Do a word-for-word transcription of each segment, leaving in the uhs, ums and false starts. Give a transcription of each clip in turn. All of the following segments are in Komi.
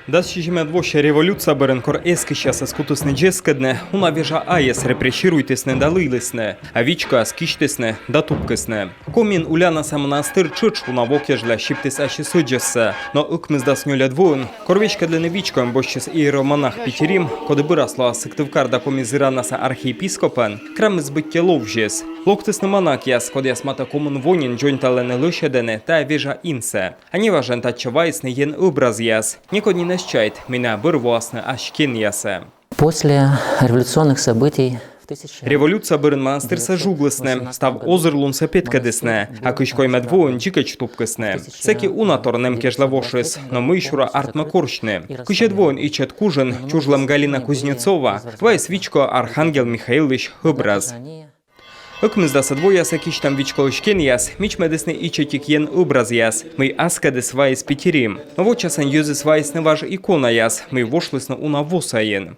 Дас сизимӧд вося революция бӧрын, кор эскысьясӧс кутісны дзескӧдны, уна вежа айӧс репрессируйтісны да лыйлісны, а вичкояс кисьтісны да тупкисны. Комиын Уллянаса манастыр тшӧтш уна во кежлӧ сиптіс ассьыс ӧдзӧссӧ, но ӧкмысдас нёльӧд воын, кор веськӧдлыны вичкоӧн босьтчис иеромонах Питирим, коді бӧрас лоас Сыктывкар да Коми зыранаса архиепископӧн, крамыс быттьӧ ловзис. Локтісны манакъяс, кодъяс матӧ комын во нин дзоньталӧны, лӧсьӧдӧны тайӧ вежа инсӧ. А неважӧн татчӧ вайисны Ен ӧбразъяс. Некод нин эз чайт, мый найӧ бӧр воасны ас стенъясӧ. После революционных событий в тысяча... Революция бӧрын манастырсӧ жуглісны, став озырлунсӧ петкӧдісны, а кызь коймӧд воын дзикӧдз тупкисны. Сэки уна тор нэм кежлӧ вошис, но мый сюра артмӧ корсьны. Кызьӧд воын ичӧт кужын чужлӧм Галина Кузнецова вайис вичкоӧ Архангел Михаиллысь ӧбраз. Ӧкмысдасӧд воясӧ кисьтӧм вичколысь стенъяс мичмӧдісны ичӧтик Ен ӧбразъяс, мый аскӧдыс вайис Питирим. Но вочасӧн йӧзыс вайисны важ иконаяс, мый вошлісны уна во сайын.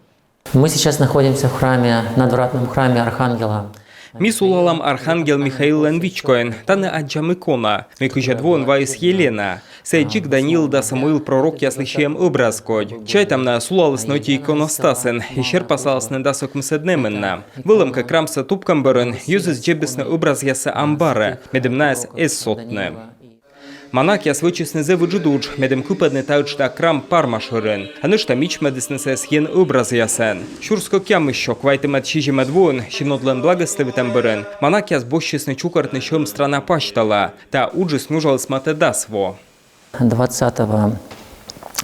Мы сейчас находимся в храме, надвратном храме Архангела. Ми сулалам Архангел Михаиллӧн вичкоын, тані аддзам икона, мый кызьӧд воын вайис Елена. Сійӧ дзик Даниил да Самуил пророкъяслы сиӧм ӧбраз кодь. Чайтам, найӧ сулалісны ӧти иконостасын и серпасалісны дас ӧкмысӧд нэмын на. Вӧлӧмкӧ, крамсӧ тупкӧм бӧрын йӧзыс дзебисны ӧбразъяссӧ амбарӧ, медым найӧс эз сотны. Манакъяс вӧчисны зэв ыджыд удж, медым кыпӧдны та ыджда крам парма шӧрын. А нӧшта мичмӧдісны сійӧс Ен ӧбразъясӧн. Сюрс кӧкъямыссё квайтымӧд сизимӧд воын, Синодлӧн благӧслӧвитӧм бӧрын, манакъяс босьтчисны чукӧртны сьӧм страна пасьтала. Та уджыс нюжаліс матӧ дас во. Двадцатого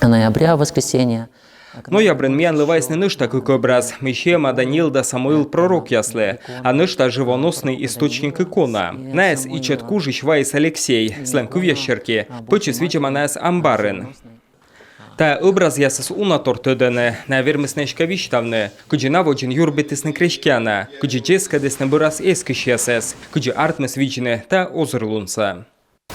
ноября, воскресенье. Ноябрын миянлы вайисны нӧшта кык ӧбраз, мый сиӧма Даниил да Самуил пророкъяслы, а нӧшта живоносный источник икона. Найӧс ичӧт кужысь вайис Алексей, сылӧн кывъяс серти, пӧчыс видзӧма найӧс амбарын. Тайӧ ӧбразъясӧс уна тор тӧдӧны, найӧ вермисны эськӧ висьтавны, кыдзи на водзын юрбитісны крестьяна, кыдзи дзескӧдісны бӧрас эскысьясӧс, кыдзи артмис видзны тайӧ озырлунсӧ.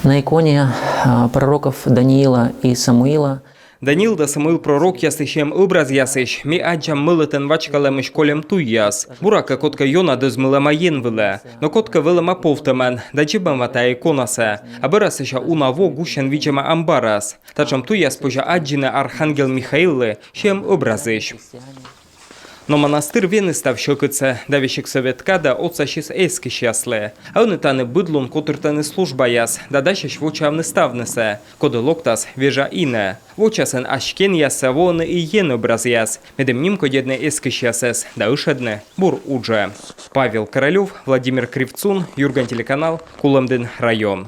На иконе, а, пророков Даниила и Самуила. Даниил да Самуил пророкъяслы сиӧм ӧбразъясысь ми аддзам мӧлӧтӧн вачкалӧмысь кольӧм туйяс. Буракӧ, кодкӧ ёна дӧзмылӧма Ен вылӧ, но кодкӧ вӧлӧма повтӧмӧн да дзебӧма тайӧ иконасӧ, а бӧрас сэсся уна во гусьӧн видзӧма амбарас. Татшӧм туйяс позьӧ аддзыны Архангел Михаиллы сиӧм ӧбразысь. Но манастыр венис став сьӧкыдсӧ да весиг сӧвет кадӧ отсасис эскысьяслы. А ӧні тані быд лун котыртӧны службаяс да дасьӧсь вочаавны ставнысӧ, коді локтас вежа инӧ. Вочасӧн ас стенъяссӧ воӧны и Ен ӧбразъяс, медым нимкодьӧдны эскысьясӧс да ышӧдны бур уджӧ. Павел Королёв, Владимир Кривцун, «Юрган» телеканал, Кулӧмдін район.